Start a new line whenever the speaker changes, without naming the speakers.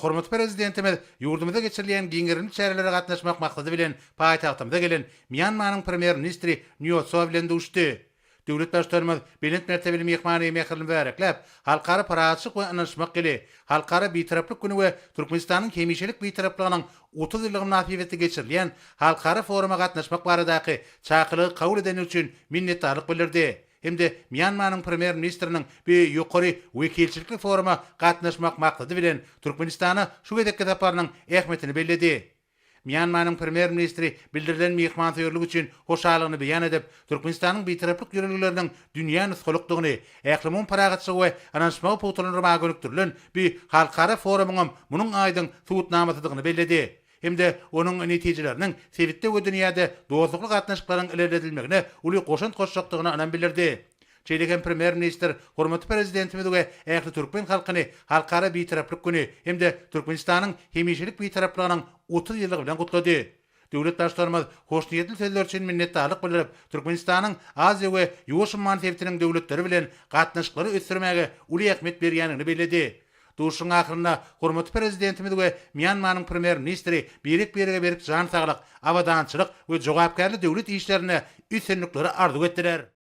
hormatly Prezidentimiz ýurdumyzda geçirilýän giň gerimli çärelere gatnaşmak maksady bilen paýtagtymyza gelen Mýanmanyň Premýer-ministri Nýo Tso bilen duşdy. Döwlet Baştutanymyz belent mertebeli myhmany mähirli mübärekläp, Halkara parahatçylyk we ynanyşmak ýyly, Halkara Bitaraplyk güni we Türkmenistanyň hemişelik Bitaraplygynyň 30 ýyllygy mynasybetli geçirilýän halkara foruma gatnaşmak baradaky çakylygy kabul edeni üçin minnetdarlyk bildirdi hem-de Mýanmanyň Premýer-ministriniň bu ýokary wekilçilikli foruma gatnaşmak maksady bilen Türkmenistana şu gezekki saparynyň ähmiýetini belledi. Mýanmanyň Premýer-ministri bildirilen myhmansöýerlik üçin hoşallygyny beýan edip, Türkmenistanyň Bitaraplyk ýörelgeleriniň dünýä nusgalykdygyny, ählumumy parahatçylygy we ynanyşmagy pugtalandyrmaga gönükdirilen bu halkara forumyňam munuň aýdyň subutnamasydygyny belledi hem-de onuň netijeleriniň sebitde we dünýäde dostlukly gatnaşyklaryň ilerledilmegine uly goşant goşjakdygyna ynam bildirdi. Şeýle hem Premýer-ministr hormatly Prezidentimizi we ähli türkmen halkyny Halkara Bitaraplyk güni hem-de Türkmenistanyň hemişelik Bitaraplygynyň 30 ýyllygy bilen gutlady. Döwlet Baştutanymyz hoşniýetli sözler üçin minnetdarlyk bildirip, Türkmenistanyň Aziýa we Ýuwaş umman sebitiniň döwletleri bilen gatnaşyklary ösdürmäge uly ähmiýet berýändigini belledi. Duşuşygyň ahyrynda hormatly Prezidentimiz we Mýanmanyň Premýer-ministri birek-birege berk jan saglyk, abadançylyk we jogapkärli döwlet işlerinde üstünlikleri arzuw etdiler.